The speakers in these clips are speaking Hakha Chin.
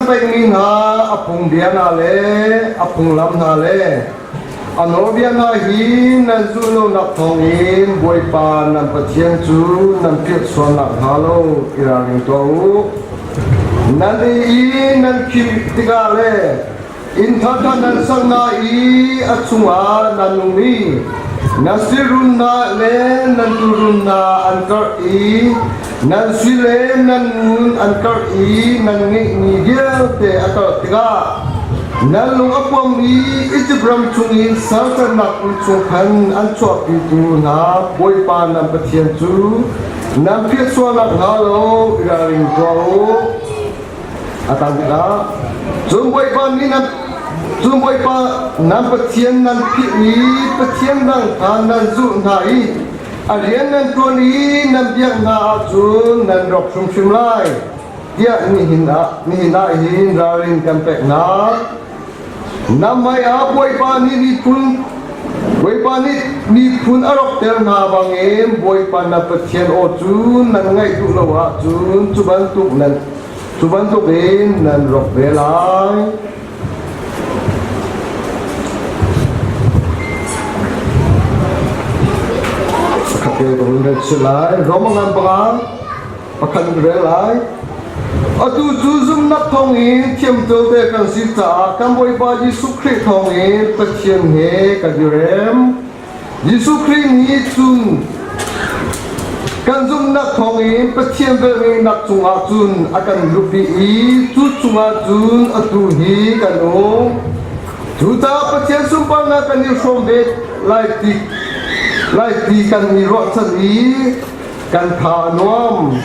pekmi hna a phungbia hna le a phunglam hna le a nawlbia hna hi nan zulh lonak thawngin Bawipa nan Pathian cu nan philh sual nakhnga lo i ralring tuah u. Nan ei i nan khim tikah le Inn thar nan sak hna i a chungah nan nung i nan sirunnak le nan tuurunnak an karh i nan sui le nan ngun an karh i nan ngeihmi vialte a karh tikah nan lung a puam i Izipt ram chungin saltannak inn chung khan an chuahpitu hna Bawipa nan Pathian cu nan philh sual nakhnga lo i ralring tuah u. A tang tikah cun Bawipa nih nan cun Bawipa nan Pathian nan philh i Pathian dang kha nan zulh hna i a rian nan ṭuan i nan biak hna ahcun nan rawk hrimhrim lai tiah nihin ah nihin ah hin ralrin kan pek hna. Na hmaiah Bawipa nih miphun Bawipa nih miphun a rawkter hna bangin Bawipa na Pathian aw cu nan ngaih duh lo ahcun cu bantuk nan cu bantukin nan rawk ve lai. Pakhat te ka hun rel chih lai. Roma ngan panga pakhat in rel lai. Atu cu zumhnak thawngin thiamcote kan si caah kan Bawipa Jesuh Khrih thawngin Pathian he kan i rem. Jesuh Khrih nih cun kan zumhnak thawngin Pathian velngeihnak cungah cun a kan luhpi i cu cungah cun atu hi kan um. Cucaah Pathian sunparnak kan i hrawm ve lai ti lai ti kan i ruahchan i kan tha a nuam.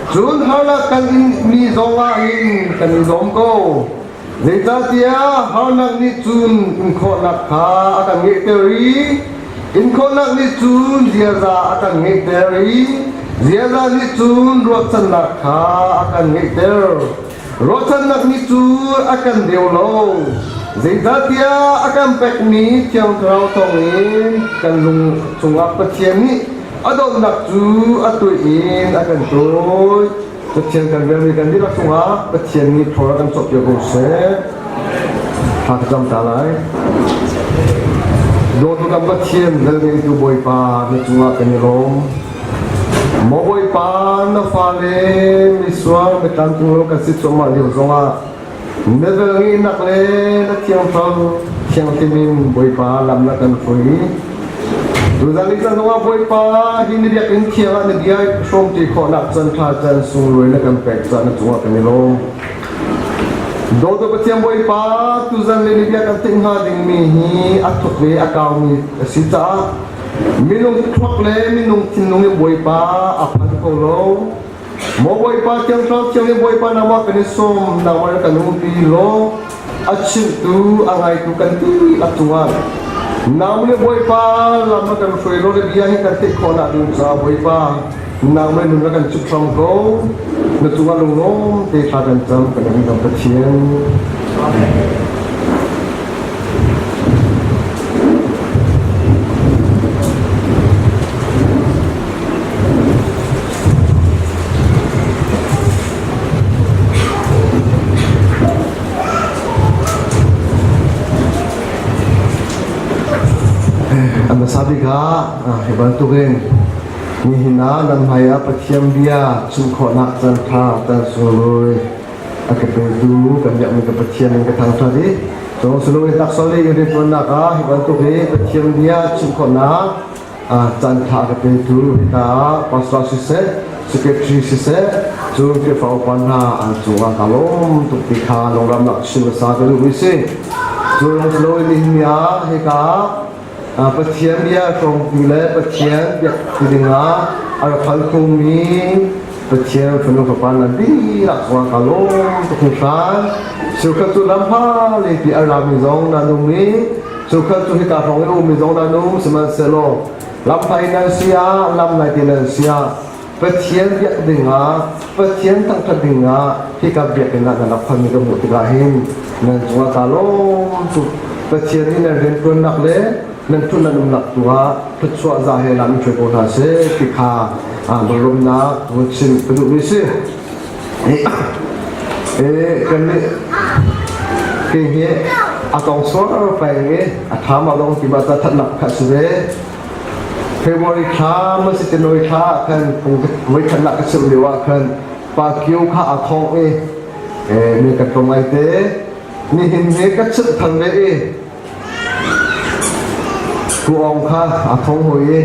Cun harnak kan inmi zongah hin kan i lawm ko. Zeicahtiah harnak nih cun inkhawhnak kha a kan ngeihter i inkhawhnak nih cun ziaza a kan ngeihter i ziaza nih cun ruahchannak kha a kan ngeihter. Ruahchannak nih cun a kan deu lo. Zeicahtiah a kan pekmi Thiang Thlarau thawngin kan lung chungah Pathian nih a dawtnak cu a tuih in a kan tuih. Pathian kan relmi kan dihlak cungah Pathian nih thawl a kan cawhpiak ko seh. Thla ka cam ta lai. Dawtu kan Pathian velngeitu Bawipa na cungah kan i lawm. Maw Bawipa na fale misual mitlamtling lo kan si cuahmah lio zongah na velngeihnak le na thiangthlarau thianghlim in Bawipa lam na kan hruai. Tuzan ni caan zongah Bawipa hi na biakinn thiang ah na bia hrawmṭi khawhnak caan ṭha caan sunglawi na kan pek caah na cungah kan i lawm. Dawtu Pathian Bawipa tuzan le ni bia kan theih hnga dingmi hi a thuk le a kaumi a si caah Minung thluak le minung thinlung in Bawipa a phan kho lo. Maw Bawipa Thiang Thlarau Thiang in Bawipa nangmah kan i sawm, nangmah na kan umpi law a chimhtu a ngaitu kan dihlak cungah nang le Bawipa lam na kan hruai law le bia hi kan theih khawhnak ding caah Bawipa nang le nun na kan chuk hram ko na cungah lunglawm te thla kan cam kan in kan Pathian. Amen. A hmasa bik ah hi bantukin nihin ah nan hmai ah Pathian bia chim khawhnak caan ṭha caan sunglawi a ka petu kan biakmi ka Pathian in ka thangṭhat i cun silo in taksawng i rianṭuannak ah hi bantuk hi Pathian bia chim khawhnak caan ṭha a ka petu hika ah pastor siseh secretary siseh cun Khrihfa upa hna an cungah ka lawm tuk ti kha lungramnak chim hmasa ka duhmi si. Cun silo in nihin ni ah hika ah Pathian bia hrawmtu le Pathian biak ti dingah a rak hal khomi Pathian fanu fapa nan dihlak cungah ka lawm tuk hringhran. Sukhat cu lamhma le ti a rami zong nan um i sukhat cu hika hrawng i a ummi zong nan um sihmanhsehlaw lamhla in nan si ah lam nai ti nan si ah Pathian biak dingah Pathian thangṭhat dingah hika biakinn ah nan rak phanmi ka hmuh tikah hin nan cungah kaa lawm tuk. Pathian nih nan rianṭuannak le nan ṭhut nan umnak tu ah thluachuah za he lam in hruai ko hna seh ti kha lungrawmnak vun chim ka duhmi si. Kan nih Kei hi a tong suar peng i a ṭha ma dong ti ma ta thatnak kha si ve. February thla ma si January thla ah khan voi khatnak ka chimh lio ah khan pa kio kha a thong i mi kan tlawm ngai te. Nihin hi ka chimh than ve i Tu Aung kha a thong hoi i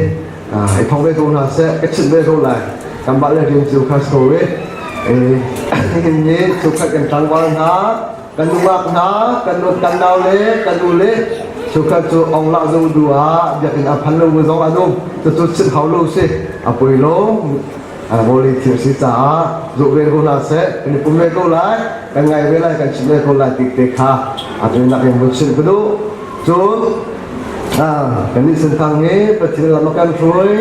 i thong ve ko hna seh ka chimh ve ko lai. Kanmah le rian cio kha si ko i nihin ni chungkhat kan tlangval hna, kan nungak hna, kan nu kan nau le kan u le chungkhat cu ong lah zo du ah biakinn a phan lo bu zong an um. Cucu chimh hau lo si. A poi lo. Vawlei thil si caah zoh ve ko hna seh. Kan i pum ve ko lai, kan ngai ve lai, kan chim ve ko lai ti te kha a tuinak in vun chimh ka duh. Cun kannih Senthang hi Pathian lam a kan hruai,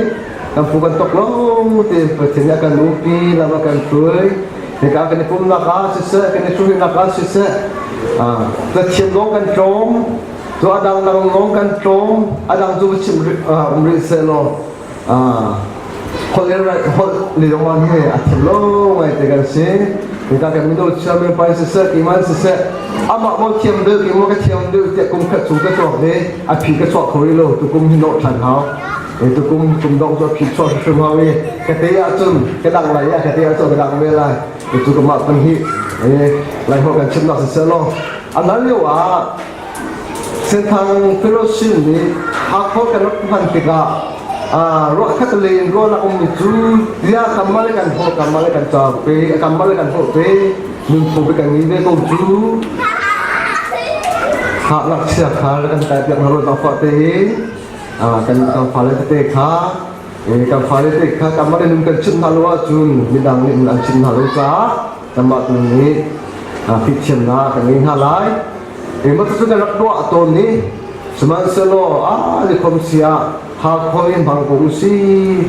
kan phu kan tok lo ti Pathian nih a kan umpi, lam a kan hruai. Hika kan i pumnak ah siseh, kan i hruainak ah siseh, Pathian zong kan tlawm, cu a dangdang zong kan tlawm, a dang cu chim um rih seh law holh lilongman hi a thiam lo ngai te kan si. Hika kan mino chairman pa siseh, keimah siseh, amah maw thiam deuh, keimah ka thiam deuh tiah kum khat chung ka chuak ve, a phi ka chuak kho rih lo, tukum hi nawh ṭhan hau. Tukum kum dong cu a phi chuak hrim hau i ka te ahcun ka dang lai i ka te ahcun ka dang ve lai. Cu ka mah pan hi lai holh kan chimnak siseh law, a nal lio ah Senthang Fellowship nih Hakha kan rak hman tikah ruahkhat le ruahnak ummi cu bia kammal kan holh kammal kan ca pe kammal kan holh pe nunphung pe kan ngei ve ko cu kha ngakchia kha kan kai piak hna ruat fa tein kan kan fale tete kha kan fale te kha kammal in kan chimh hna lo ahcun midang nih an chimh hna lo caah kanmah tu nih fimthiamnak kan ngei hna lai. Engmaw cu kan rak tuah tawn i sihmanhsehlaw a likhom si ah Hakha in hmang ko u si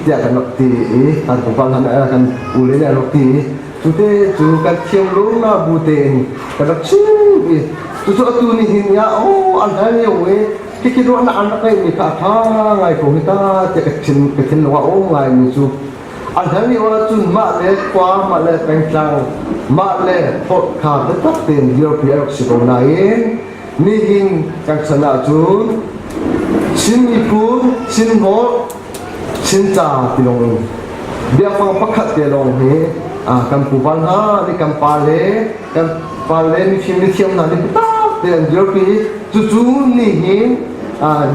tiah kan rak ti i kan pupa hna nih kan ule nih an rak ti i cu te cu kan thiam lo na bu tein kan rak chim i cucu atu ni hin ya oh an hal lio i khikhi ruahnak an rak ngeihmi kha a ṭha ngai ko hi ta tiah ka thin ka thinlung ah a um ngaimi cu A hlan lio ahcun mah le khua, mah le pengtlang, mah le holh kha biatak tein dirpi a rak si ko nain nihin kan chan ahcun Chin miphun, Chin holh, Chin ca ti lawng in biafang pakhat te lawng hi kan pupa hna nih kan pa le kan pa le mifim mithiam hna nih biatak te an dirpi cucu nihin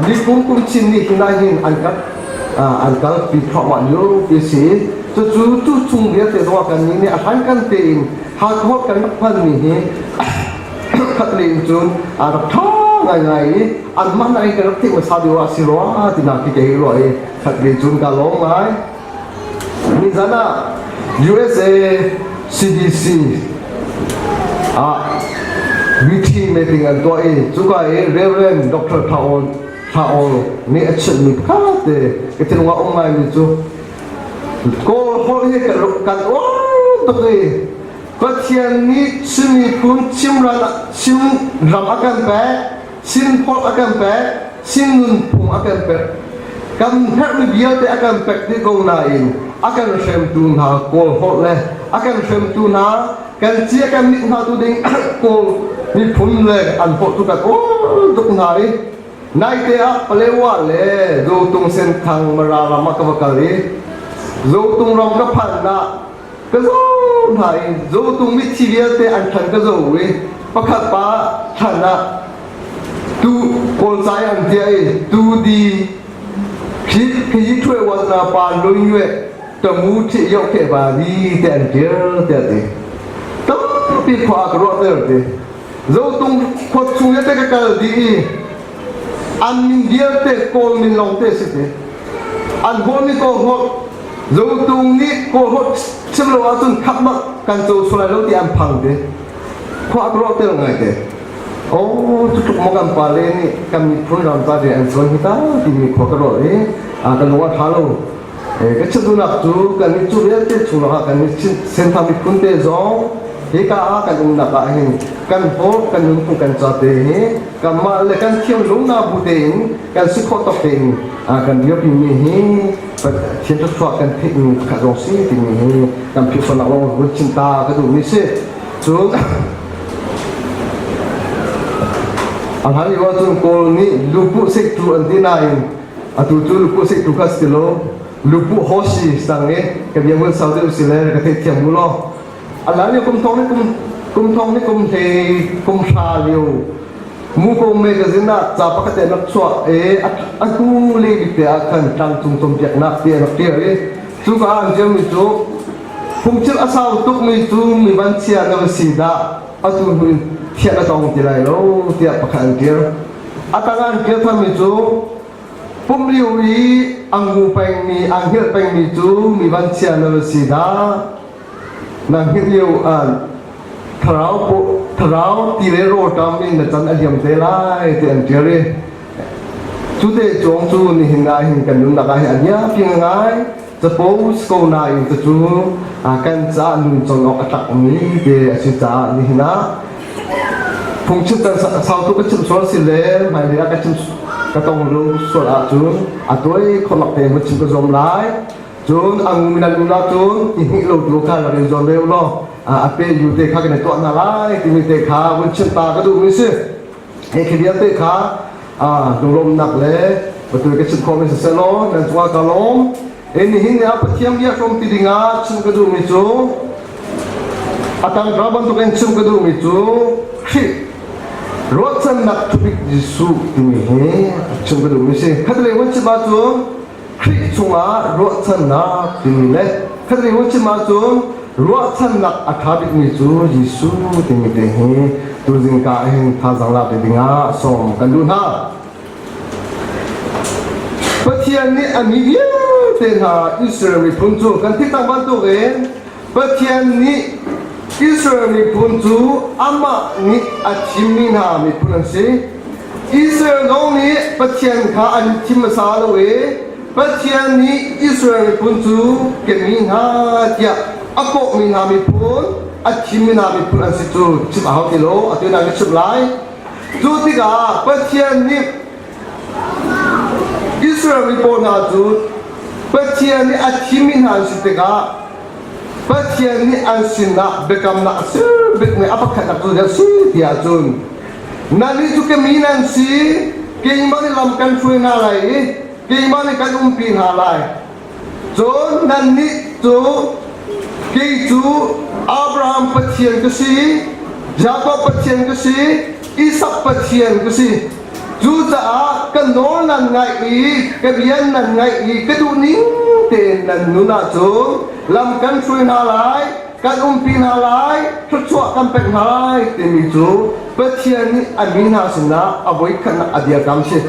ni kum kum chin nih hin hin an kan an kalpi thluahmah lio ti si. Cucu tu chung vialte zongah kan nih nih a hlankan tein Hakha kan rak hmanmi hi khat le in cun a rak ṭha ngaingai i anmah nakin kan rak theih hmasa deuh ah si rua tinak khi ka hei ruah i khat le cun ka lawm ngai. Nizan ah USA CDC ah weekly meeting an tuah i cuka i Reverend Dr. Thaon Thaon nih a chimhmi pakhat te ka thinlung ah um ngaimi cu Kawl holh hi kan kan uar tuk i Pathian nih Chin miphun Chin ram a kan pek, Chin holh a kan pek, Chin nunphung a kan pek. Kan herhmi vialte a kan pek dih ko nain a kan hremtu hna Kawl holh le a kan hremtu hna kan cia kan mit hna tu ding Kawl miphun le an holh tu kan uar tuk hna i Naite ah Palewa le Zotung Senthang Mara ram ah ka va kal i Zotung ram ka phanh ah ka zo hna i Zotung mithi vialte an thlan ka zo i pakhat pa thlan ah tu Kawlcai an tia i tu di khi khi thue wan na pa lung yue tamu thi yok the ba ri te an tir te ti tampi khua ka ruah ter ti Zotung khua chung vialte ka kal dih i an min vialte Kawl min lawngte si ti. An hawl ni kawl holh Zotung nih kawl holh chim lo ahcun khap bak kan co sual lai lo ti an phang te. Khua ka ruah tel ngai te. Oh, cutluk maw kan pale nih kan miphun ram ca rian an ṭuan hi ta timi khua ka ruah i kan lung a ṭha lo. Ka chim duhnak cu kan nih cu vialte chung lakah kan nih Senthang miphun te zong hika ah kan umnak ah hin kan holh kan nunphung kan ca te hi kanmah le kan thiam lungna bu tein kan si khawh tawk tein kan dirpi mi hi Pathian thluachuah kan theih mi pakhat zong si timi hi kan phihfanak lawng vun chim ta ka duhmi si. Cun. A hlan lio ahcun Kawl nih lupuh sektu an ti nain atu cu lupuh sektu kha si lo lupuh hosi sang i ka bia mun sau deuh si le ka theihthiam mu law. A hlan lio kum thong ni kum kum thong ni kum hlei kum hra lio Muko magazine ah ca pakhat an rak chuah i a hnu le bik te ah khan tlangcung cawnpiaknak ti an rak ṭial i cuka ah an ṭialmi cu phungchim a sau tukmi cu mi vanchia na va si dah atu hnu in thiah na tong ti lai lo tiah pakhat an ṭial. A tang ah an ṭial thanmi cu pum lio i a ngu pengmi a hngilh pengmi cu mi vanchia na va si dah na hngilh lio ah thlarau thlarau ti le rawlṭam in na can a liam te lai ti an ṭial i cu te cuang cu nihin ah hin kan nunnak ah hin a biapi ngai capo ko nain cucu kan caah nun cawn awk a tlakmi te a si caah nihin ah phungchim kan sau tuk ka chim sual si le hmailei ah ka chim ka tong lo sual ahcun a tuai khawlak te va chim ka zuam lai. Cun a ngu nan nun ahcun i hngilh lo tu kha rak in zuam ve u law a pe yu te kha kan i tuah hna lai timi te kha vun chim ta ka duhmi si. Hi khi vialte kha lunglawmnak le patu ka chim khawhmi siseh law nan cungah ka lawm. E nihin ni ah Pathian bia hrawm ti dingah chim ka duhmi cu a tangka bantukin chim ka duhmi cu Khrih ruahchannak thubik Jesuh timi hi chim ka duhmi si. Khatlei vun chim ahcun Khrih chungah ruahchannak timi le khatlei hun chim ahcun ruahchannak a ṭha bikmi cu Jesuh timi te hi tuzing ka hin thazaang lak te dingah sawm kan duh hna. Pathian nih a mi vialte hna Israel miphun cu kan thik cang bantukin Pathian nih Israel miphun cu amah nih a thimmi hna miphun an si. Israel zong nih Pathian kha an thim hmasa lo i Pathian nih Israel miphun cu kemi hna tiah a kawhmi hna miphun, a thimmi hna miphun an si cu chim a hau ti lo, atu in ka chimh lai. Cu tikah Pathian nih Israel mi pawl hna cu Pathian nih a thimmi hna an si tikah Pathian nih an sinah biakamnak a ser bikmi a pakhatnak cu a si ti ahcun nannih cu ka mi nan si keimah nih lam kan hruai hna lai i keimah nih kan umpi hna lai cun nannih cu kei cu Abraham Pathian ka si Jakob Pathian ka si Isak Pathian ka si Cucaah ka nawl nan ngaih i ka rian nan ngaih i ka duh ning tein nan nun ahcun lam kan hruai hna lai, kan umpi hna lai, thluachuah kan pek hna lai timi cu Pathian nih a mi hna sinah a voikhatnak a biakam si.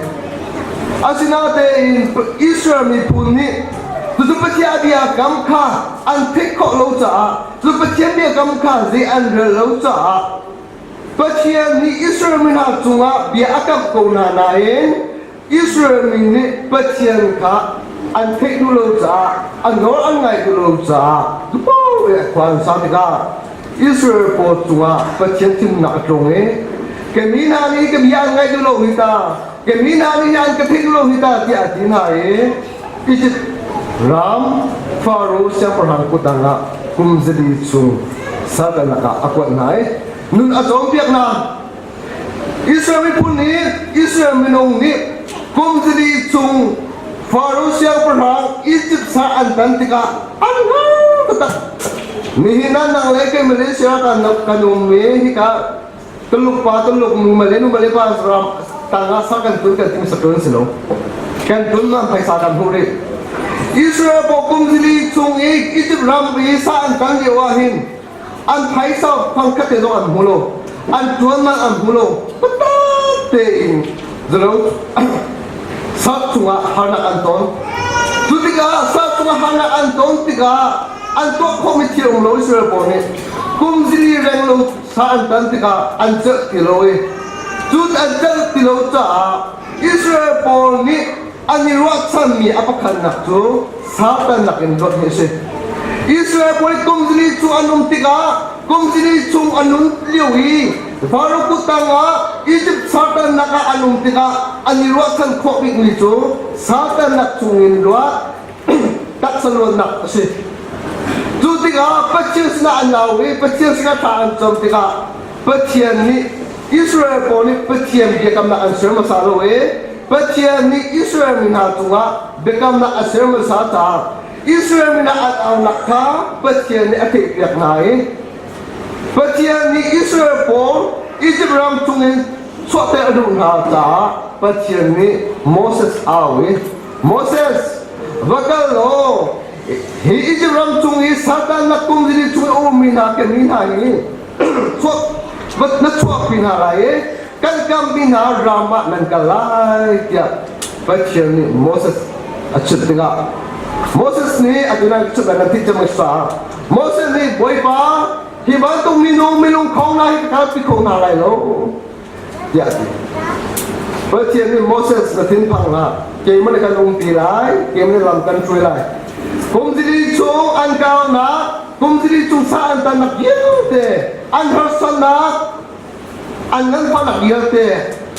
Asinain Israel miphun nih cucu Pathian a biakam kha an theih khawh lo caah, cu Pathian biakam kha zei an rel lo caah Pathian nih Israel mi hna cungah bia a kamh ko hna nain Israel mi nih Pathian kha an theih duh lo caah an nawl an ngaih duh lo caah duhpaoh in a khua an sa tikah Israel pawl cungah Pathian thinhunnak a tlung i ka mi hna nih ka bia an ngaih duh lo hi ta ka mi hna nih an ka theih duh lo hi ta tiah a ti hna i Egypt ram Faro siangpahrang kut ah kum zali chung sal lakah a kuat hna i nun a cawnpiak hna. Israel miphun nih Israel minung nih kum zali chung Faro siangpahrang Egypt sa an tan tikah an har taktak. Nihin ah nang le kei Malaysia kan kan um i hika Tuluk pa Tuluk nu male nu male pa ram tangah sa kan tun kan tim sa tun si lo. Kan tun man phaisa kan hmuh rih. Israel paw kum zili chung i Egypt ram i sa an tan lio ah hin an phaisa fangkhat te zong an hmu lo. An tuan man an hmu lo. Patak tein zalo sak chungah harnak an ton. Cu tikah sak chungah harnak an ton tikah an tuah khawhmi thil um lo Israel pawl nih kum zili reng lo sa an tan tikah an celh ti lo i cu an celh ti lo caah Israel pawl nih an i ruahchanmi a pakhatnak cu Satan nakin luat hi a si. Israel pawl kum zili chung an um tikah kum zili chung an nun lio i Faro kut tangah Egypt Satan lakah an um tikah an i ruahchan khawh bikmi cu Satan lak chungin luat taksa luatnak a si. Cu tikah Pathian sinah an au i Pathian sinah thla an cam tikah Pathian nih. Israel pawl nih Pathian biakamnak an ser hmasa lo i Pathian nih Israel mi hna cungah biakamnak a ser hmasa caah Israel mi hna an aunak kha Pathian nih a theihpiak hna i Pathian nih Israel pawl Izipt ram chungin chuahter a duh hna caah Pathian nih Moses a au i Moses, va kal law hi Izipt ram chung i Satan nak kum zili chung i a ummi hna kemi hna hi na chuahpi hna lai i kan kammi hna ram ah nan kal lai tiah Pathian nih Moses a chimh tikah Moses nih atu nan chimh nan thih cang sa Moses nih Bawipa hi bantuk minung minung khong hna hi ka kalpi kho hna lai lo tiah a ti. Pathian nih Moses na thinphang hlah keimah nih kan umpi lai keimah nih lam kan hruai lai kum zili chung an kaunak kum zili chung sa an tannak vialte an harsatnak an nganfahnak vialte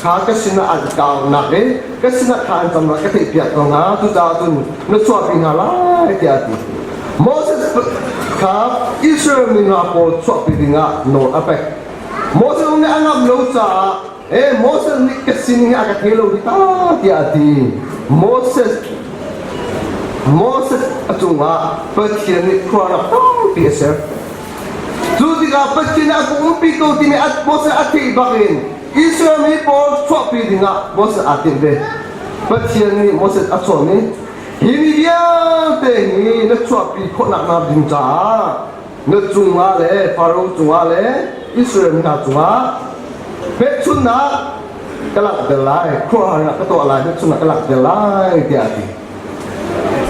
kha ka sinah an kaunak i ka sinah kha an camnak ka theihpiak ko hna cucaah cun na chuahpi hna lai tiah a ti Moses kha Israel mi hna pawl chuahpi dingah nawl a pek Moses nih a ngamh lo caah e Moses nih ka sin hi a ka thei lo hi ta tiah a ti Moses Moses a cungah Pathian nih khuaruahnak tampi a ser Cu tikah Pathian nih a ka umpi ko timi Moses a theih bakin Israel mi pawl chuahpi dingah Moses aa timh ve. Pathian nih Moses a chawn i hi mi vialte hi na chuahpi khawhnak hna ding caah na cungah le Faro cungah le Israel mi hna cungah hmelchunhnak ka langhter lai, khuaruahharnak ka tuah lai, hmelchunhnak ka langhter lai tiah a ti.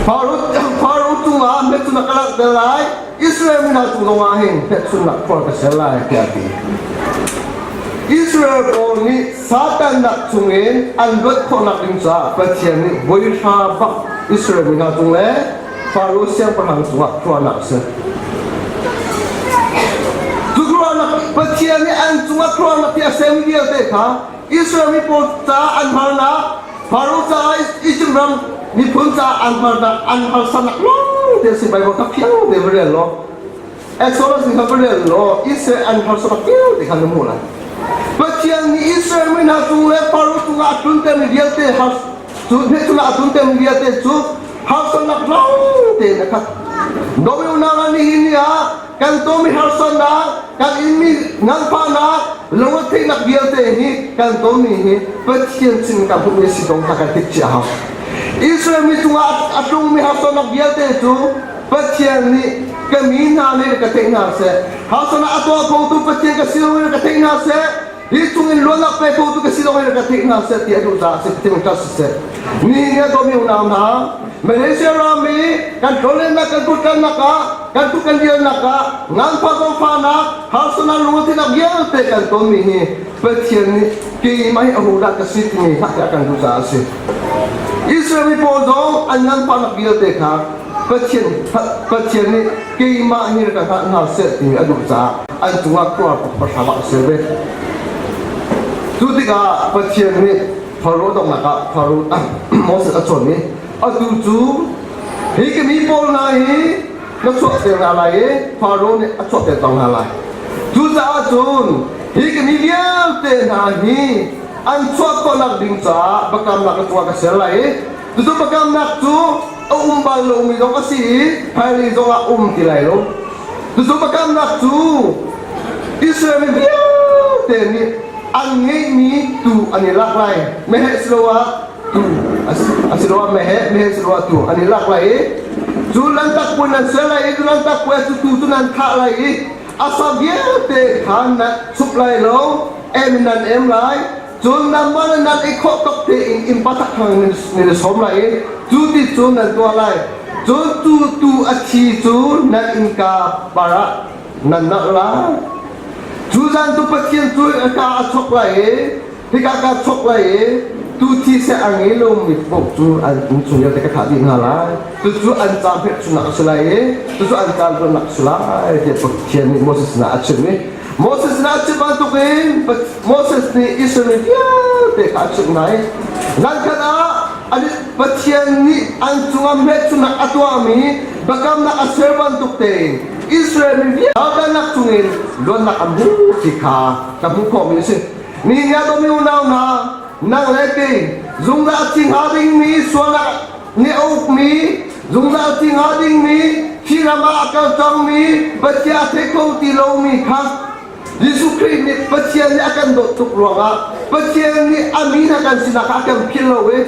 Faro cungah hmelchunhnak ka langhter lai, Israel mi hna cung zongah hin hmelchunhnak khual ka ser lai tiah a ti. Israel pawl nih Satan nak chungin an luat khawhnak ding caah Pathian nih voihra bak Israel mi hna cung le Faro siangpahrang cungah khuaruahnak a ser. Cu khuaruahnak Pathian nih an cungah khuaruahnak ti a sermi vialte kha Israel mi pawl caah an harnak Faro caah Izipt ram miphun caah an harnak an harsatnak lawng te a si Bible kha fiang te va rel law Exodus nih kha va rel law Israel an harsatnak vialte kha na hmuh lai. Pathian nih Israel mi hna cung le Faro cungah a tluntermi vialte har cu hmehchun ah a tluntermi vialte cu harsatnak lawng tein a khat. Dawmi unau hna nihin ni ah kan tonmi harsatnak, kan inmi nganfahnak, lungretheihnak vialte hi kan tonmi hi Pathian sin kan hmuhmi si dong kha kan tik cia hau. Israel mi cungah a tlungmi harsatnak vialte cu Pathian nih ka mi hna nih ka theih hna seh. Harsatnak a tuah khotu Pathian ka si lo ka theih hna seh. Hi chungin luatnak pe khotu ka si lo in ka theih hna seh ti a duh caah si Pathian ka siseh. Ni ni a dawmi unau hna, Malaysia ram i kan tlawnlennak kan kutkalnak ah kan tuk kan rialnak ah nganfah zongfahnak harsatnak lungthinak vialte kan tonmi hi Pathian nih keimah hi ahodah ka si timi hlah a kan duh caah a si. Israel mi pawl zong an nganfahnak vialte kha Pathian Pathian nih keimah hi ka hngalh hna seh timi a duh caah an cungah khuar pahra a ser ve. Cu tikah Pathian nih Faro donghnak ah Faro Moses a chawn i atu cu hi ka mi pawl hna hi na chuahter hna lai i Faro nih a chuahter cang hna lai. Cucaah cun hi ka mi vialte hna hi an chuah khawhnak ding caah biakamnak ka cungah ka ser lai i cucu biakamnak cu a um bal lomi zong a si i hmailei zongah um ti lai lo. Cucu biakamnak cu Israel mi vialte nih an ngeihmi tuu an i lak lai. Meheh siloah tuu asiloah meheh, meheh siloah tuu an i lak lai i cu lanhtak puai nan ser lai i cu lanhtak puai cu tuu cu nan thah lai i a sa vialte kha nan chup lai lo, em nan em lai. Cun nanmah le nan i khawh tok tein innpa takthang nan i sawm lai i cu ti cu nan tuah lai. Cun tu tu a thi cu nan innka par ah nan nalh lai. Cu zan cu Pathian cu a ka a chok lai i hika ka chok lai i tu thi seh a ngei lomi paoh cu an innchung vialte ka thah dih hna lai. Cucu an ca hmelchunhnak a si lai i cucu an ca luatnak a si lai tiah Pathian nih Moses sinah a chimh i Moses sinah a chimh bantukin Moses nih Israel mi vialte kha a chimh hna i zankhat ah Pathian nih an cungah hmelchunhnak a tuahmi biakamnak a ser bantuk tein Israel mi vialte chungin luatnak an hmu ti kha ka hmuh khawhmi a si. Ni nia domi unau hna, nang le kei zungzal thi hnga dingmi sualnak nih a ukmi, zungzal thi hnga dingmi, thi ram ah a kal cangmi, Pathian a thei kho ti lomi kha Jesuh Khrih nih Pathian nih a kan dawt tuk ruangah Pathian nih a mi hna kan sinak kha a kan philh lo i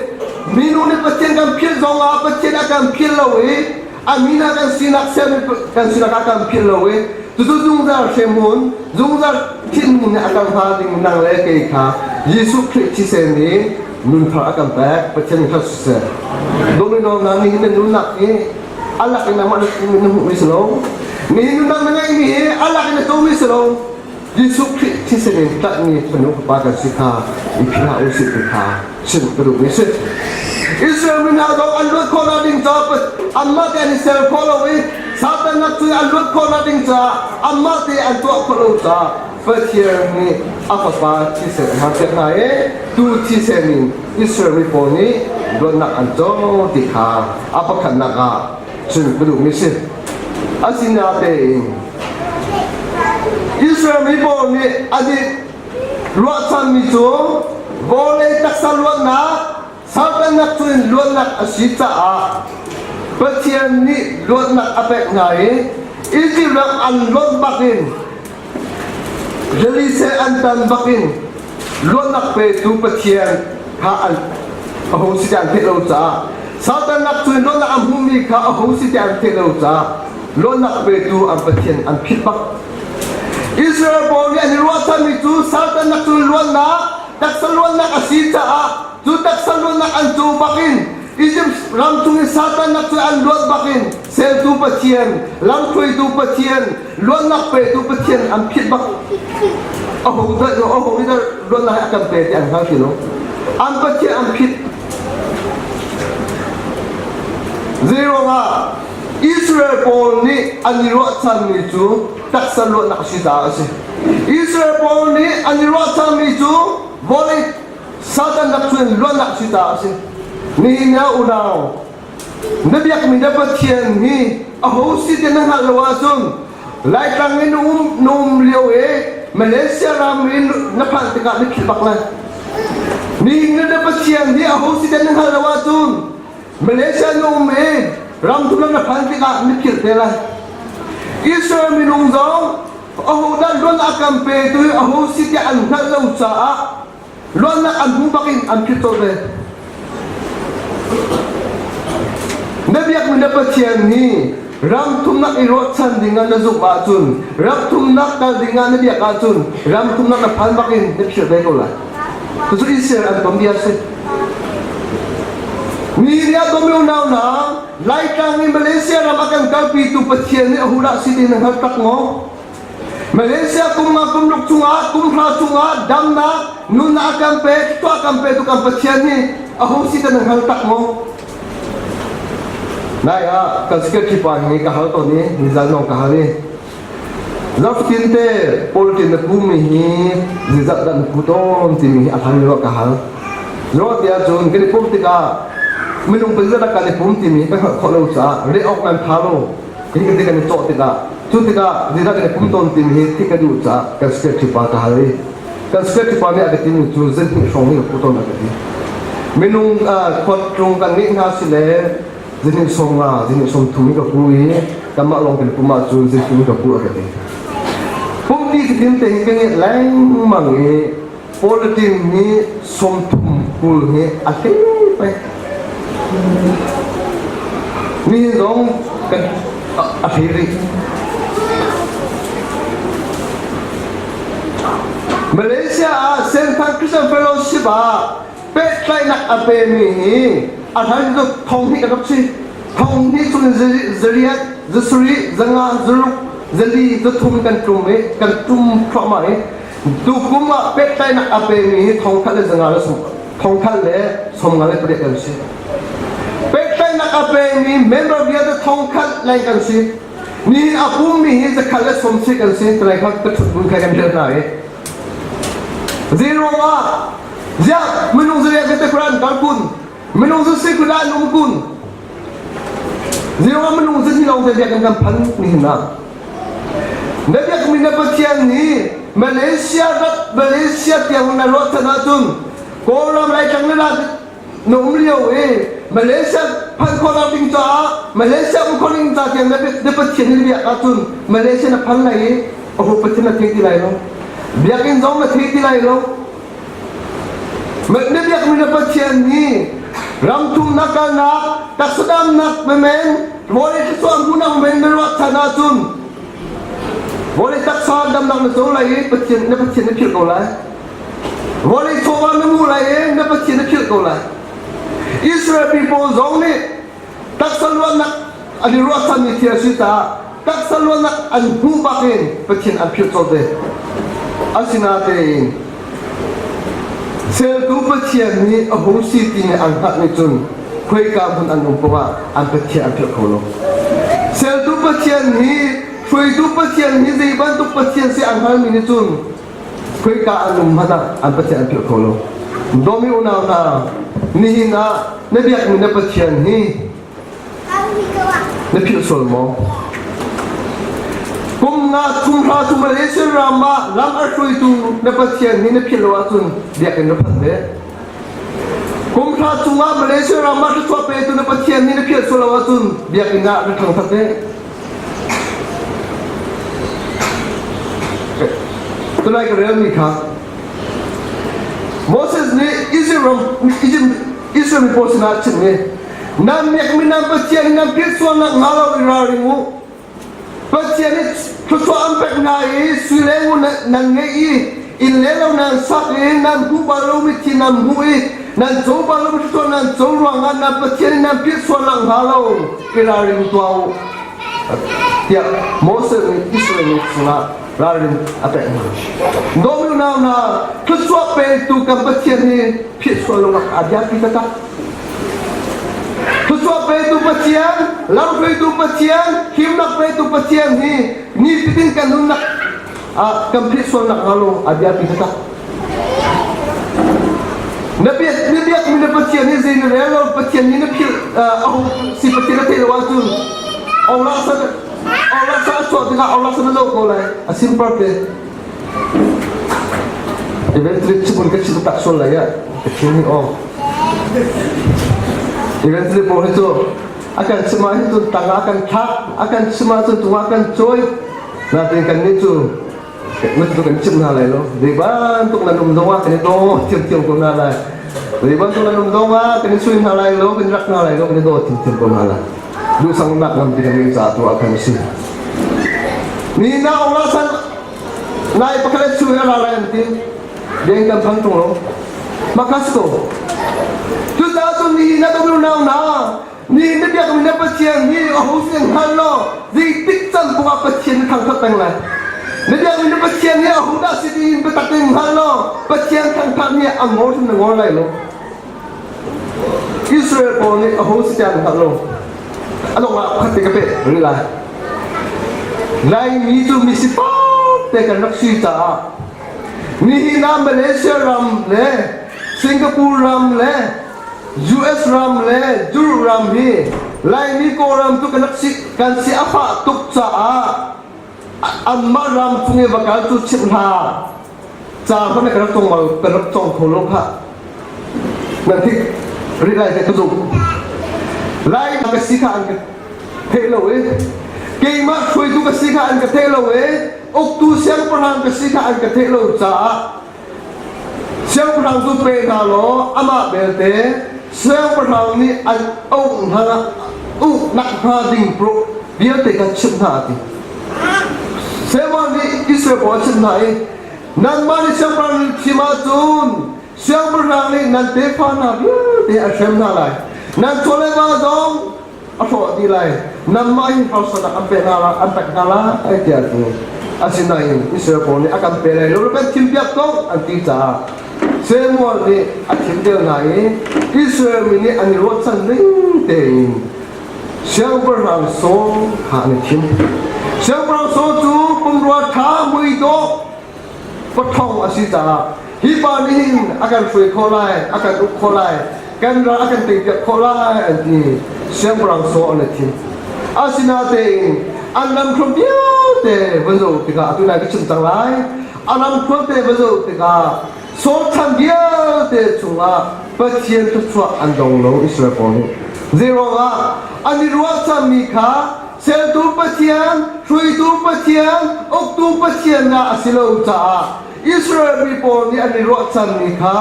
minung nih Pathian kan philh zongah Pathian a kan philh lo i a mi hna kan sinak sermi kan sinak a kan philh lo i cucu zungzal hremhmun zungzal thinhmun nih a kan hma ding nang le kei kha Jesuh Khrih thisen nih nunthar a kan pek Pathian nih thar siseh domino na nihin na nunnak hi a lak in nangmah na hmuhmi si lo nihin nunnak na ngeihmi hi a lak in na comi si lo Jesuh Khrih thisen in tlanhmi fanu fapa kan si kha i philh hlah usih ti kha chim ka duhmi si. Israel mi hna zong an luat khawhnak ding caah anmah te an i ser khawh lo i Satan nak cu an luat khawhnak ding caah anmah te an tuah khawh lo caah Pathian nih a fapa thisen a hman hna i tu thisen in Israel mi pawl nih luatnak an co ti kha a pakhatnak ah chim ka duhmi si. Asinain Israel mi pawl nih an i ruahchanmi cu vawlei taksa luatnak, saltannak cun luatnak a si caah Pathian nih luatnak a pek hna i Izipt ram an luat bakin Rili an tan bakin luatnak petu Pathian kha an aho si ti an theih lo caah Satan nak cun luatnak an hmuhmi kha aho si ti an theih lo caah luatnak petu an Pathian an philh bak. Israel pawl nih an i ruahchanmi cu Satan nak cun luatnak taksa luatnak a si caah cu taksa luatnak an cu bakin Egypt ram chung i Satan nak cu an luat bakin sertu Pathian, lamhruaitu Pathian, luatnak petu Pathian an philh bak. Aho dah aho nih dah luatnak a kan pe ti an hngal ti lo. An Pathian an philh. Zeiruangah Israel pawl nih an i ruahchanmi cu taksa luatnak a si caah a si. Israel pawl nih an i ruahchanmi cu vawlei Satan rak cun luatnak si caah a si. Nihin ah unau, na biakmi na Pathian hi aho si ti na hngalh lo ahcun Laitlang in um na um lio i Malaysia ram in na phanh tikah na philh bak lai. Nihin na Pathian hi aho si ti na hngalh lo ahcun Malaysia na um i ram thum na phanh tikah na philh te lai. Israel minung zong ahodah luan a kan petu hi aho si tiah an hngalh lo caah luannak an hmu bak in an philh colh ve. Na biakmi na Pathian hi ram thumnak i ruahchan dingah na zumh ahcun ram thumnak kal dingah na biak ahcun ram thumnak na phan bak in na philh ve ko lai. Cucu Israel an ton bia a si. Mi nih a domi unau hna Laitlang in Malaysia ram a kan kalpitu Pathian nih a hudah si ti na hngal tak maw? Malaysia kum nga kum ruk chungah kum hra chungah damnak nunnak a kan pek tuah kan pe tu kan Pathian nih a hu si ti na hngal tak maw? Nai ah kan secretary pa hi ka hal tawn i nizan zong ka hal i Zarhtin te pawltin na pumi hi zeizat dah na pu tawn timi hi a hlan lio ah ka hal. Ruah ti ahcun kan i pumh tikah minung pazat dah kan i pum timi kan hngalh khawh lo caah reh awk nan tha lo. Hi kan ti kan i cawh tikah cu tikah zeizat kan i pum tawn timi hi thih ka duh caah kan secretary pa ka hal i kan secretary pa nih a ka timi cu zan hnih hrawng hi ka pu tawn a ka ti. Minung khuatlung kan ngeih hna si le zihnih sawm nga zihnih sawm thum ka pu i kanmah lawng kan pum ahcun zihnih ka pu a ka ti pumpi titin te hi ka ngeih lengmang i politin hi 30 kul hi a hlei pei nihin zong kan a hlei rih Malaysia ah Senthang Christian Fellowship ah pehtlaihnak a pemi hi a hlan cu thong hnih a rak si. Thong hnih chung in zariat, zasarih, zanga, zaruk, zali, zathum kan tlum i kan tum thluahmah i tukum ah pehtlaihnak a pemi hi thong khat le zanga le thong khat le sawmnga le pariat kan si. Pehtlaihnak a pemi member vialte thong khat leng kan si. Nihin a pummi hi zakhat le sawmsarih kan si. Tulai kha ka ṭhut hmun kha kan rial hna i Zeiruangah ziah minung zariat te Quran kal kun minung zu si Quran um kun zeiruangah minung zu hi lawng te biakinn kan phan nihin ah. Na biakmi na Pathian nih Malaysia rat Malaysia tiang na ruahchan ahcun Kawlram Laitlang na na um lio i Malaysia phanh khawhnak ding caah Malaysia um khawh ding ca tiang na Pathian na biak ahcun Malaysia na phan lai i aho Pathian na thei ti lai lo. Biakinn zong na thei ti lai lo. Na biakmi na Pathian nih ramthumnak kalnak, taksadamnak memen, vawlei thluachuah hmuhnak memen na ruahchan ahcun vawlei taksa damnak na co lai i Pathian na Pathian na philh ko lai. Vawlei chawva na hmu lai i na Pathian na philh ko lai. Israel people zong nih taksa luatnak an i ruahchanmi thil a si caah taksa luatnak an hmuh bak in Pathian an philh colh ve. Asinain Sertu Pathian nih a hung si timi an hngalh nih cun khoika hmun an um poah an Pathian an philh kho lo. Sertu Pathian hi hruaitu Pathian hi zei bantuk Pathian si an hngalmi nih cun khoika an um hmanh ah an Pathian an philh kho lo. Dawmi unau hna, nihin ah na biakmi na Pathian hi Na philh sual maw? Kum nga kum hra cu Malaysia ram ah lam a hruaitu na Pathian hi na philh lo ahcun biakinn na phanh ve. Kum hra chungah Malaysia ram ah thluachuah petu na Pathian hi na philh sual lo ahcun biakinn ah na thangthat ve. Tunai ka relmi kha Moses nih Israel ram Israel mi pawl sinah a chimh i nan miakmi nan Pathian hi nan philh sualnak hnga lo i ralring u. Pathian nih thluachuah an pek hna i sui le ngun nan ngeih i inn le lo nan sak i nan hmuh bal lomi thil nan hmuh i nan co bal lomi thluachuah nan co ruangah nan Pathian hi nan philh sualnak hnga lo i ralring tuah u tiah Moses nih Israel mi sinah ralrin a pek hna. Dawmi unau hna, thluachuah petu kan Pathian hi philh sual lo a biapi taktak. Thluachuah petu Pathian, lamhruaitu Pathian, himnak petu Pathian hi nifatin kan nunnak ah kan philh sualnak hnga lo a biapi taktak. Na biak na biakmi na Pathian hi zei na rel lo Pathian nih na philh a hung si Pathian na theih lo ahcun Allah san Allah sa a chuah tikah Allah san na lo ko lai a simple te. Eventually chimun ka chim tak sual lai ah ka thin hi aw. Eventually pawl hi cu a kan chim ah hin cun tang ah a kan thlak a kan chim ah cun cung ah kan cawi natin kan nih cu na cu kan chim hna lai lo zei bantuk nan um zong ah kan i daw thiamthiam ko hna lai zei bantuk nan um zong ah kan i sui hna lai lo kan i rak hna lai lo kan i daw thiamthiam ko hna lai duhsangnak ngampi kan ngei caah tu ah khan a si ni na ong la san Nai pakhat chu he ra lai an ti. Deng kan phang tung lo. Makas ko. Cucaah cun nihin na kan unau hna, nihin na biakmi na Pathian hi a ho sin hngal law zeitik can poah Pathian na thangthat peng lai. Na biakmi na Pathian hi a ho dah si tiin biatak in hngal law Pathian thangthat hi a ngor hrim na ngor lai lo. Israel pawl nih a ho si tiang hngal lo. A dongh ah pakhat te ka peh rih lai. Laimi cu mi sifak te kan rak si caah nihin ah Malaysia ram le Singapore ram le US ram le Europe ram hi Laimi Kawlram tu kan rak si kan si a fah tuk caah anmah ram chung i va kal cu chimh hlah ca hmanh kan rak cong mal kan rak cong kho lo khah nan thik rih lai te ka zumh Lai ka si kha an ka theih lo i keimah hruaitu ka si kha an ka theih lo i uktu siangpahrang ka si kha an ka theih lo caah siangpahrang cu pe hna law amah belte siangpahrang nih an auh hna uknak hnga ding pro vialte kha chimh hna a ti. Samuel nih Israel pawl a chimh hna i nanmah nih siangpahrang nih thim ahcun siangpahrang nih nan tefa hna vialte a hrem hna lai. Nan chaw le va zong a hrawh dih lai nangmah hi harsatnak an pek hna lai an pek hna lai tiah a ti asinain Israel pawl nih a kan pe lai lo kan thimpiak ko an ti caah Samuel nih a thim deuh hna i Israel mi nih an i ruahchan ning tein siangpahrang Saul kha an i thim siangpahrang Saul cu pumrua ṭha muidawh paṭhawng a si caah hi pa nih hin a kan hruai khawh lai a kan uk khawh lai kan ral a kan teipiak khawh lai an ti siangpahrang Saul an i thim asinatein. An lamthluan vialte van zoh tikah atu nai ka chim cang lai. A lamthluan te va zoh tikah Saul chan vialte chungah Pathian thluachuah an dong lo Israel pawl nih. Zeiruangah an i ruahchanmi kha sertu Pathian, hruaitu Pathian, uktu Pathian dah a si lo caah Israel mi pawl nih an i ruahchanmi kha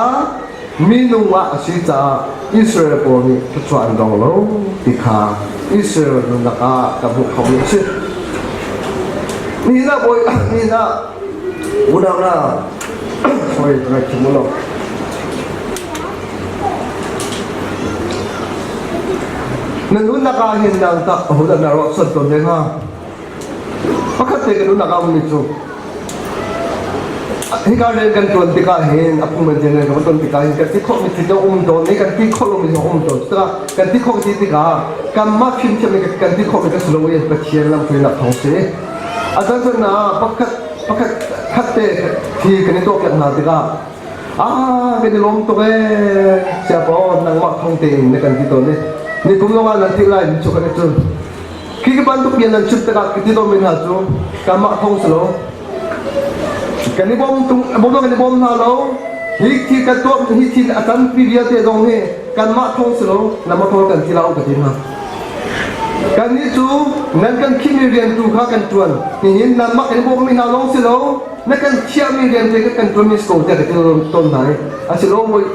minung ah a si caah Israel pawl nih thluachuah an dong lo ti kha Israel nunnak ah kan hmuh khomi a si. Nihin ah bawi nihin ah unau hna sorry ka chim lo. Na nunnak ah hin nang tak ahodah na ruahchan tawn ve hnga? Pakhat te ka nunnak ah ummi cu hika rian kan tuan tikah hin a phung bantukin rian kan tuan tikah hin kan ti khawhmi thil a um tawn i kan ti khawh lomi zong a um tawn. Cutikah kan ti khawh ti tikah kanmah fimthiam in kan ti khawhmi kan si lo i Pathian lamhruainak thawng si. A caan ah pakhat pakhat khat te thi kan i tuahpiak hna tikah ah kan i lawm tuk ee siapa nangmah thawng tein na kan ti tawn i ni kum lawng ah nan ti lai cu kan i cun khi ka bantuk bia nan chim tikah ka ti tawnmi hna cu kanmah thawng si lo kan i bawm tung bawm kan i bawm hna lo hi thi kan tuah hi thil a tampi vialte zong hi kanmah thawng si lo nangmah thawng kan ti la u ka ti hna Kannih cu nan kan khimmi rian tu kha kan ṭuan. Nihin nanmah kan i bawmmi hna lawng si lo, na kan thiahmi rian te kan ṭuanmi si ko tiah ka ti tawn hna i a si lo bawi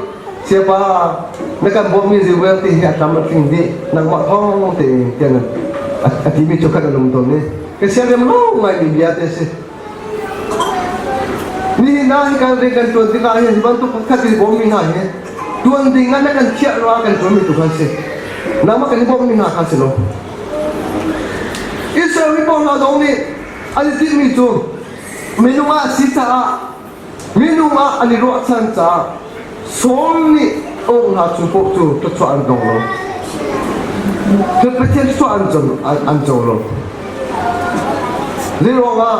siapa na kan bawmmi zi vialte hi a tlam a tling dih nangmah thawng tein tiah a timi cu khan an um tawn i ka siarem lo ngaimi bia te a si. Nihin ah hi kan rian kan ṭuan tikah hin hi bantuk pakhat i bawmmi hna hi ṭuan ding ah na kan thiah ruangah kan ṭuanmi tu kha si. Nangmah kan i bawmmi hna kha si lo. Israel mi pawl hna zong nih an i tinhmi cu minung ah si caah minung ah an i ruahchan caah Saul nih ong hna cu paoh cu thluachuah an dong lo. Pathian thluachuah an co lo. Zeiruangah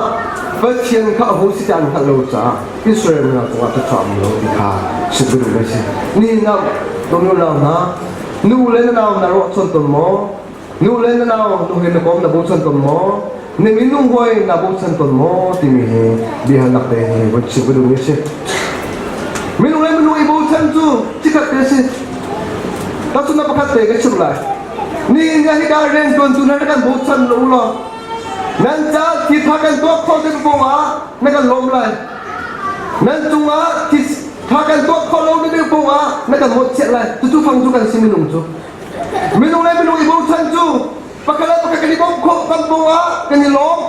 Pathian kha aho si ti an hngalh lo caah Israel mi hna cungah thluachuah um lo ti kha si duh a si. Nihin ah nu nau hna, nu le na nau na ruahchan tawn maw? Nu le na nau nu he na kom na bochan tawn maw? Na minung hawi na bochan tawn maw? Timi hi biahalnak te hi von chim ka duhmi a si. Minung le minung i bochan cu cikhat te a si. Tahchunhnak pakhat te ka chimh lai. Nihin ni hika riantuantu hna na kan bochan lo law nan caah thitha kan tuah khawh ding ah na kan lawm lai. Nan cungah thitha kan tuah khawh lo ding ah na kan mawhchiat lai. Cucu fang cu kan si minung cu. Minung le minung i bochan cu pakhat le pakhat kan i bawmh khawh kan ah kan i lawm.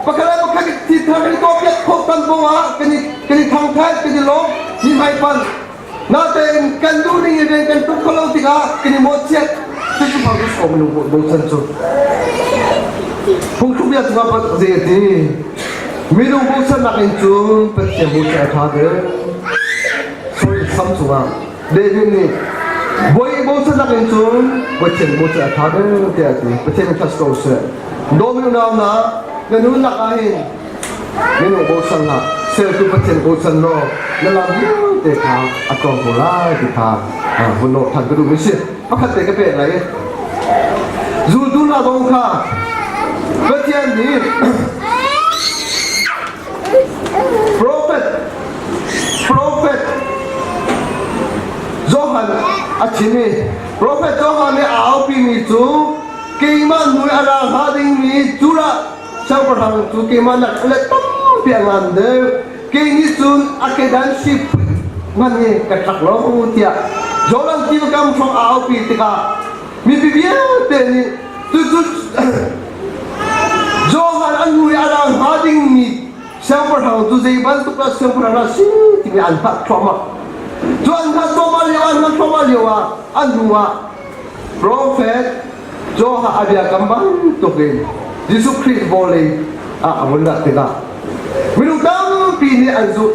Pakhat le pakhat thitha kan i tuahpiak khawh kan ah kan i kan i thangthat kan i lawm. Mi hmaipanh Natein kan duh ning in rian kan tuk kho lo tikah kan i mawhchiat. Cucu Moses aw minung bochan cu. Phungthluk bia cungah zei a ti? Minung bochannak in cun Pathian bochan a ṭha deuh. Sorry, Sam cungah David nih Bawi bochannak in cun Pathian bochan a ṭha deuh tiah a ti. Pathian in trust ko seh. Dawmi unau hna, na nunnak ah hin Minung bochan hlah, sertu Pathian bochan law na lam vialte kha a tlawm ko lai ti kha vun lawh than ka duhmi si. Pakhat te ka pek lai i zultu hna zong kha Pathian nih prophet prophet Johan a chim i prophet Johan nih a aupimi cu keimah hnu i a ra hnga dingmi curah Siangpahrang cu keimah nak a let tampi a ngan deuh. Kei nih cun a kedan hri hmanh hi ka tlak lo tiah Jordan tiva kam hrawng a aupi tikah mipi vialte nih cucu Johan a hnu i a ra hnga dingmi siangpahrang cu zei bantuk dah siangpahrang dah si timi an hngalh thluahmah. Cu an hngalh thluahmah lio an hngalh thluahmah lio ah a hnu ah Profet Joha a biakam bantukin Jesuh Khrih vawlei ah a vun rat tikah minung tampi nih an zulh.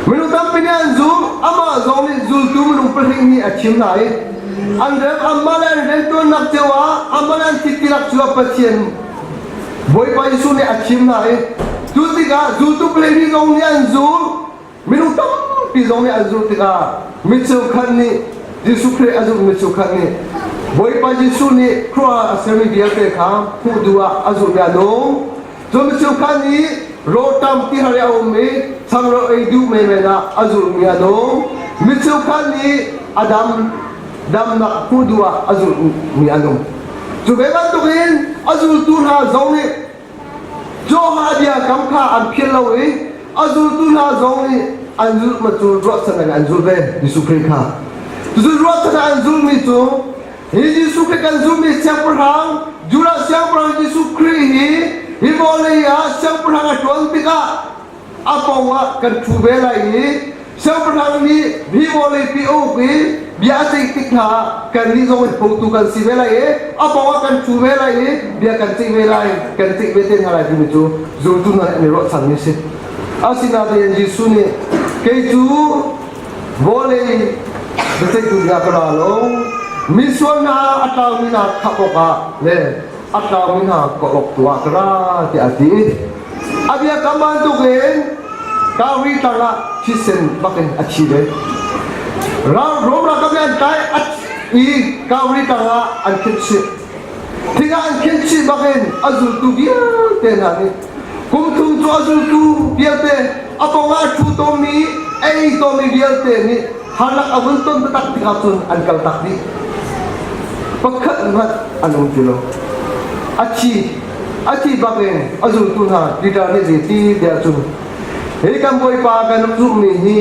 Minung tampi nih an zulh. Amah zong nih zultu minung pahnih nih a thim hna i an rem anmah le an riantuannak cio ah amah le an thittilak cu Pathian Bawipa Jesuh nih a thim hna i cu tikah zultu pahnih zong nih an zul. Minung tampi zong nih an zulh tikah micheu khat nih Jesuh Khrih a zulhmi cheukhat nih. Bawipa Jesuh nih khuaruahhar a sermi vialte kha hmuh duh ah a zulhmi a nung. Cun micheu kha nih rawlṭam tihar i a um i changreu ei duh menmen ah a zulhmi a nung. Micheu kha nih a dam damnak hmuh duh ah a zulhmi a nung. Cu ve bantukin a zultu hna zong nih Joha biakam kha an philh lo i a zultu hna zong nih an zulh ma cu ruahchan in an zulh ve Jesuh Khrih kha. Cucu ruahchan an zulhmi cu hi Jesuh Khrih kan zulhmi siangpahrang Judah siangpahrang Jesuh Khrih hi hi vawlei ah siangpahrang a ṭuan tikah a pawng ah kan ṭhu ve lai i siangpahrang nih hi vawleipi a uk i bia a ceih tik hna ah kannih zong hi hotu kan si ve lai i a pawng ah kan ṭhu ve lai i bia kan ceih ve lai kan ceih ve te hna lai timi cu zultu hna nih an i ruahchanmi a si. Asinain Jesuh nih kei cu vawlei biaceihtu dingah ka ra lo misual hna a tlaumi hna khap awkah le a tlaumi hna kawh awk tu ah ka ra tiah a ti. A biakam bantukin Calvary tlang ah thisen bakin a thi ve. Ral Rom ralkap nih an tlai i Calvary tlang ah an khenh chih. Thing ah an khenh chih bakin a zultu vialte hna nih kum thum cu a zultu vialte a pawng ah a ṭhu tawnmi ei tawnmi vialte nih harnak a vun ton taktak tikah cun an kal tak dih. Pakhat hmanh an um ti lo. A thi A thi bak in a zultu hna Peter nih zeiti tiah cun hi kan Bawipa kan rak zumhmi hi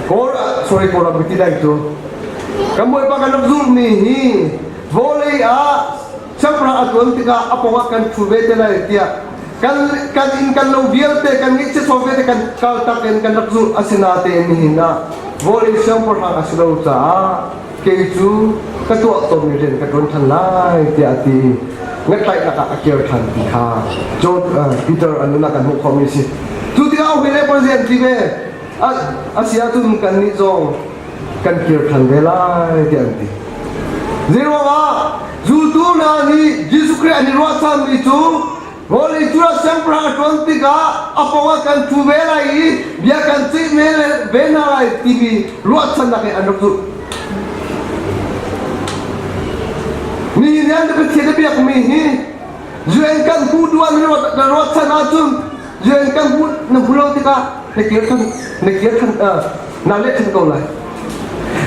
Kawl sorry Kawlram ti lai cu kan Bawipa kan rak zumhmi hi vawlei ah siangpahrang a tuan tikah a pawngah kan ṭhu ve te lai tiah kan kan inn kan lo vialte kan ngeihchiat sawm vialte kan kal tak in kan rak zulh asinatein nihin ah vawlei siangpahrang a si lo caah kei cu ka tuah tawnmi rian ka ṭuan ṭhan lai tiah a ti ngatlaihnak ah a kir ṭhan ti kha John Peter an nunah kan hmuh khawhmi a si. Cu tikah a hawile pawl zei an ti ve? A si ahcun kannih zong kan kir ṭhan ve lai tiah an ti. Zeiruangah zultu hna nih Jesuh Khrih an i ruahchanmi cu Vawlei cu siangpahrang a ṭuan tikah a pawngah kan ṭhu ve lai i bia kan ceih ve hna lai timi ruahchannak in an rak zulh. Nihin ni an Pathian a biakmi hi UN kan hmuh duh ah na ruahchan ahcun UN kan hmuh na hmu lo tikah na kir ṭhan na kir ṭhan naa leh ṭhan ko lai.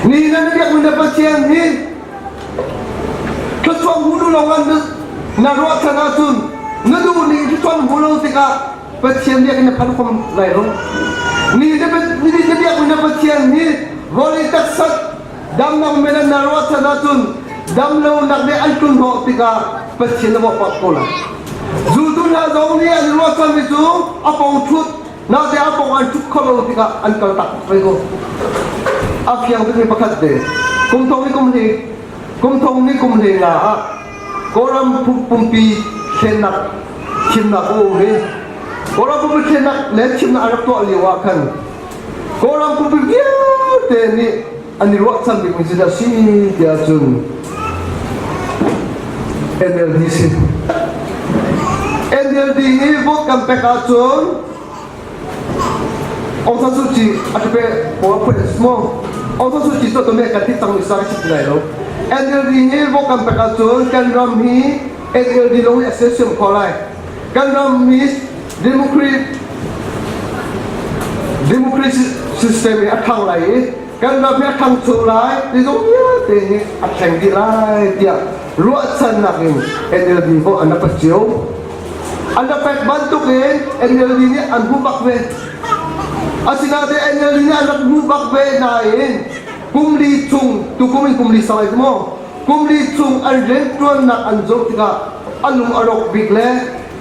Nihin na biakmi na Pathian hi Thluachuah hmu duh lawng ah na ruahchan ahcun na duh ning thluachuah na hmu lo tikah Pathian biakinn na phan khom lai lo. Ni na biakmi na Pathian hi vawlei taksa damnak men ah na ruahchan ahcun damlonak nih an tlun hnawh tikah Pathian na mawhpak ko lai. Zultu hna zong nih an ruahchanmi cu a pong ṭhut Naute a pawng an ṭhut kho lo tikah an kal tak ve ko. A fiang tukmi pakhat te. Kum thong ni kum hnih kum thong ni kum hlei nga ah Kawlram pumpi thlennak thimnak a um i Kawlram pumpi thlennak le thimnak an rak tuah lio ah khan Kawlram pumpi vialte nih an i ruahchan bikmi cu dah si tiah cun NLD si. NLD hi vote kan pek ahcun Aung San Suu Kyi a pe pawl phuan mo Aung San Suu Kyi cu me kan ti cang mi sa ka chim lai lo NLD hi vote kan pek ahcun kan ram hi NLD lawng nih a sersiam kho lai kan ram hi democracy democracy system hi a thang lai i kan ram hi a ṭhangcho lai ti zong vialte hi a thleng dih lai tiah ruahchannak in NLD vote an rak pek cio. An rak pek bantuk in NLD nih an hmuh bak ve. Asinain NLD nih an rak hmuh bak ve nain kum li chung tukum in kum li sau ai maw kum li chung an rianṭuannak an zoh tikah a lung a rawk bik le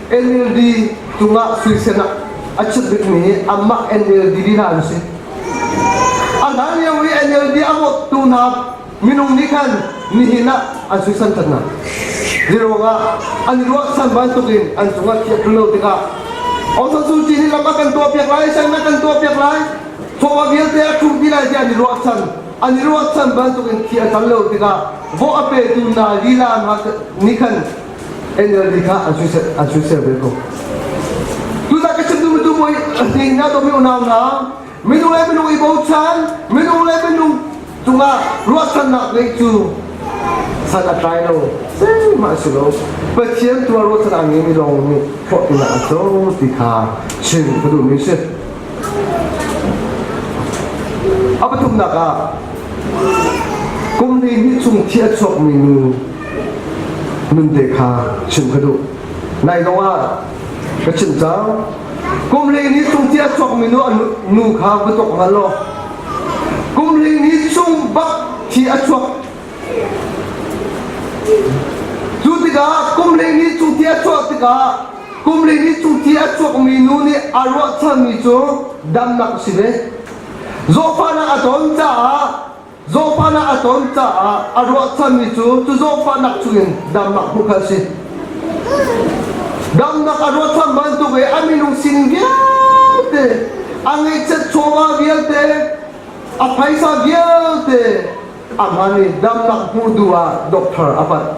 NLD cungah suisenak a chut bikmi hi amah NLD lila an si. A hlan lio i NLD a vote-tu hna minung nih khan nihin ah an suisan ṭhan hna. Zeiruangah an i ruahchan bantukin an cungah thiah ṭul lo tikah Aung San Suu Kyi nih lam a kan tuahpiak lai, sianginn a kan tuahpiak lai, chawva vialte a ṭhumh dih lai tiah an i ruahchan. An i ruahchan bantukin thi a can lo tikah vote a petu hna lila hna nih khan NLD kha an suisel an suisel ve ko. Tuzah ka chim duhmi tu bawi hning na domi unau hna minung le minung i bochan minung le minung cungah. cungah ruahchannak ngeih cu san a tlai lo. Zeihmanh a si lo. Pathian tu ah ruahchan a ngeimi lawng nih hlawhtlinnak an co ti kha chim ka duhmi a si. A pathumnak ah kum hleihnih chung thi a chuakmi nu nunte kha chim ka duh. Nai zong ah ka chim cang. Kum hleihnih chung thi a chuakmi nu nu kha va tuk hmanh law kum hleihnih chung bak thi a chuak. Cu tikah kum hleihnih chung thi a chuah tikah kum hleihnih chung thi a chuakmi nu nih a ruahchanmi cu damnak a si ve. Zawhfahnak a ton caah zawhfahnak a ton caah a ruahchanmi cu cu zawhfahnak chungin damnak hmuh kha a si. Damnak a ruahchan bantuk i a minung sining vialte, a ngeihchiat chawva vialte, a phaisa vialte a hman i damnak hmuh duh ah doctor a panh.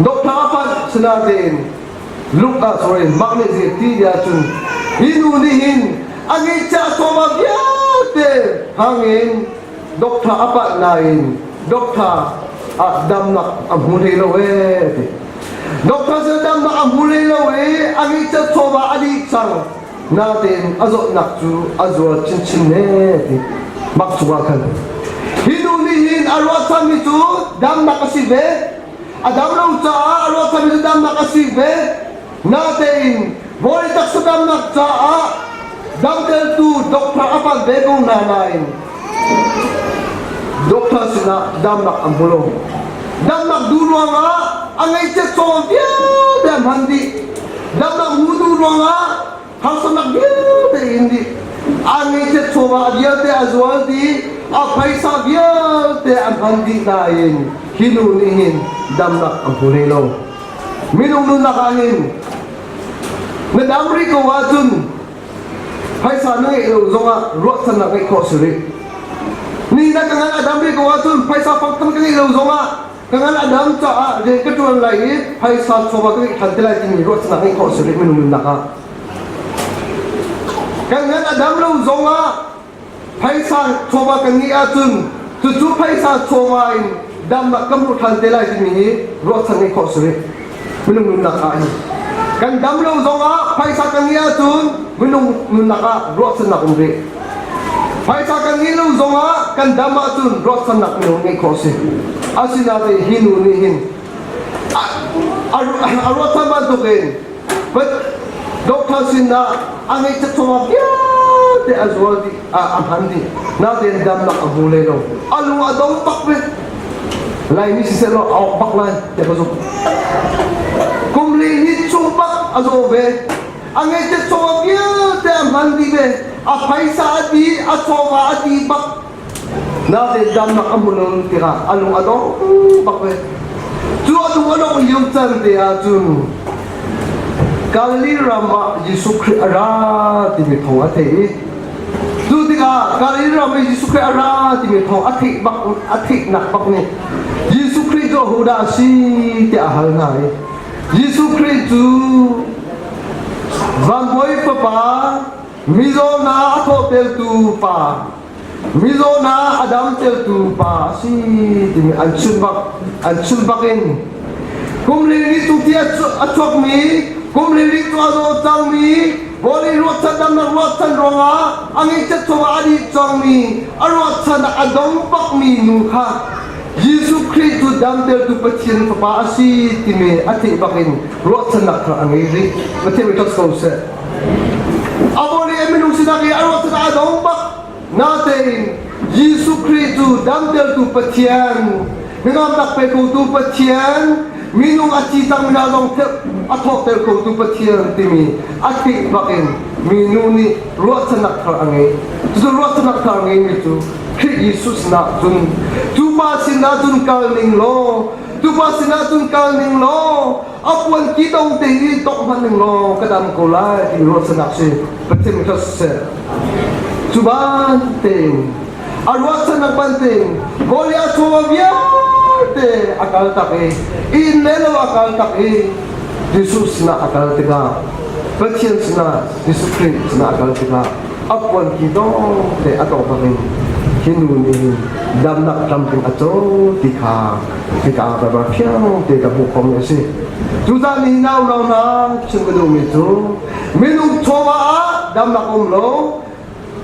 Doctor a panh sinain Luke ah sorry Mark nih zei ti ti ahcun hi nu nih hin a ngeihchiah chawva vialte hangin doctor a panh nain doctor ah damnak a hmu hlei lo ee ti. Doctor cu damnak a hmu hlei lo i a ngeihchiah chawva a dih cang. Natein a zawtnak cu a zual chinchin ne ti mak cungah khan. Hi nu nih hin a ruahchanmi cu damnak a si ve. A dam lo caah a ruahchanmi cu damnak a si ve. Natein vawlei taksa damnak caah damtertu doctor a phan ve ko hna nain doctor sinah damnak an hmu lo. Damnak duh ruangah a ngeihchiat chaw vialte an hman dih. Damnak hmu duh ruangah harsatnak vialte in dih. A ngeihchiat chawva vialte a zual dih, a phaisa vialte an hman dih nain hi nu nih hin damnak a hmu hlei lo. Minung nunnak ah hin na dam rih ko ahcun phaisa na ngeih lo zongah ruahchannak ngeih khawh si rih. Ni na ka ngan a dam rih ko ahcun phaisa fangkam ka ngeih lo zongah ka ngan a dam caah rian ka ṭuan lai i phaisa chawva ka ngeih ṭhan te lai timi ruahchannak ngeih khawh si rih minung nunnak ah. Kan ngan a dam lo zongah phaisa chawva kan ngeih ahcun cucu phaisa chawva in damnak ka hmuh ṭhan te lai timi hi ruahchan ngeih khawh si rih minung nunnak ah hin kan dam lo zongah phaisa kan ngeih ahcun minung nunnak ah ruahchannak um rih phaisa kan ngeih lo zongah kan dam ahcun ruahchannak minung ngeih khawh si asinain hi nu nih hin a ruahchan bantukin But doctor sinah a ngeihchiat chawva vialte a zual dih, a hman dih. Natein damnak a hmu le lo. A lung a dong bak ve. Laimi siseh law a awk bak lai tiah ka zumh. Kum li hnih chung bak a zaw ve. A ngeihchiat chawva vialte a hman dih ve. A phaisa a dih, a chawva a dih bak. Natein damnak a hmu lo tikah a lung a dong bak ve. Cu a lung a dongh lio can te ahcun Galilee ram ah Jesuh Khrih a ra timi thawng a theih i cu tikah Galilee ram i Jesuh Khrih a ra timi thawng a theih bak a theihnak bak nih Jesuh Khrih cu ahodah a si tiah a hal hna i Jesuh Khrih cu vanbawi fapa mizaw hna a thawhtertu pa Mizaw hna a damtertu pa a si timi an chimh bak an chimh bak in kum lili tu ti a chuakmi kum lili tu a zaw cangmi vawlei ruahchan damnak ruahchan ruangah a ngeihchiat chungah a dih cangmi a ruahchan a dong bakmi nu kha Jesuh Khrih cu damtertu Pathian fapa a si timi a theih bak in ruahchannak thar a ngei rih. Pathian mi trust ko seh. A vawlei a minung sinak i a ruahchan a dong bak. Natein Jesuh Khrih cu damtertu Pathian, hnangamnak pe khotu Pathian, minung a thi cangmi hna zong a thawhter khotu Pathian timi a theih bak in minu nih ruahchannak thar a ngei. Cucu ruahchannak thar a ngeimi cu Khrih Jesuh sinah cun cu pa sinah cun kal ning law cu pa sinah cun kal ning law a puan ki dong te i tawk hmanh ning law ka dam ko lai ti ruahchannak si Pathian mi seh cu bantein a ruahchannak bantein vawlei a chawva vialte a kal tak i inn le lo a kal tak i Jesuh sinah a kal tikah Pathian sinah Jesuh Khrih sinah a kal tikah a puan ki dong te a tawk bak in Hi nu nih hin damnak tlamtling a co ti kha hika ah Baibal fiang te ka hmuh khomi a si. Cucaah nihin ah unau hna chim ka duhmi cu minung chawva ah damnak um lo,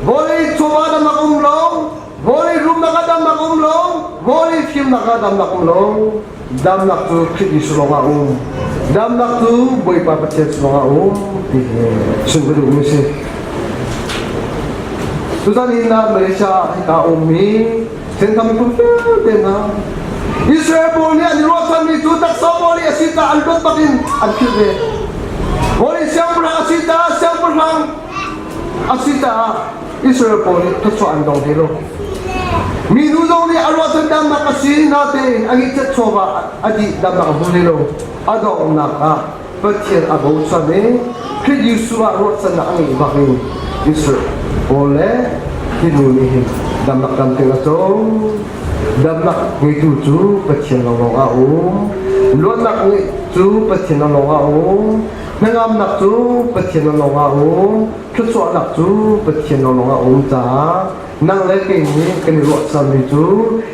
vawlei chawva damnak um lo, vawlei rumnak ah damnak um lo, vawlei fimnak ah damnak um lo. Damnak cu Khrih Jesuh lawngah um. Damnak cu Bawipa Pathian lawngah um ti hi chim ka duhmi a si. Tuzan hin ah Malaysia ah hika ummi Senthang miphun vialte hna Israel pawl nih an i ruahchanmi cu taksa pawl i a si caah an dawt bakin an philh ve. Vawlei siangpahrang a si caah siangpahrang a si caah Israel pawl nih thluachuah an dong hlei lo. Minu zong nih a ruahchan damnak a si natein a ngeihchiat chawva a dih damnak a hmu hlei lo. A donghnak ah Pathian a bochan i Khrih Jesuh ah ruahchannak a ngeih bak in Israel pawl le hi nu nih hin damnak tampi a co. Damnak ngeitu cu Pathian lawnglawng ah a um. Luatnak ngeih cu Pathian lawnglawng ah a um. Hnangamnak cu Pathian lawnglawng ah a um. Thluachuahnak cu Pathian lawnglawng ah a um caah nang le kei nih kan i ruahchanmi cu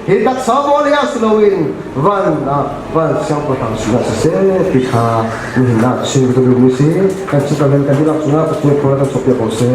hi taksa vawlei ah si loin van ah van siangpahrang sinah siseh ti kha nihin ah chim ka duhmi si kan chitam in kan dihlak cungah Pathian khual kan sawkpiak ko seh.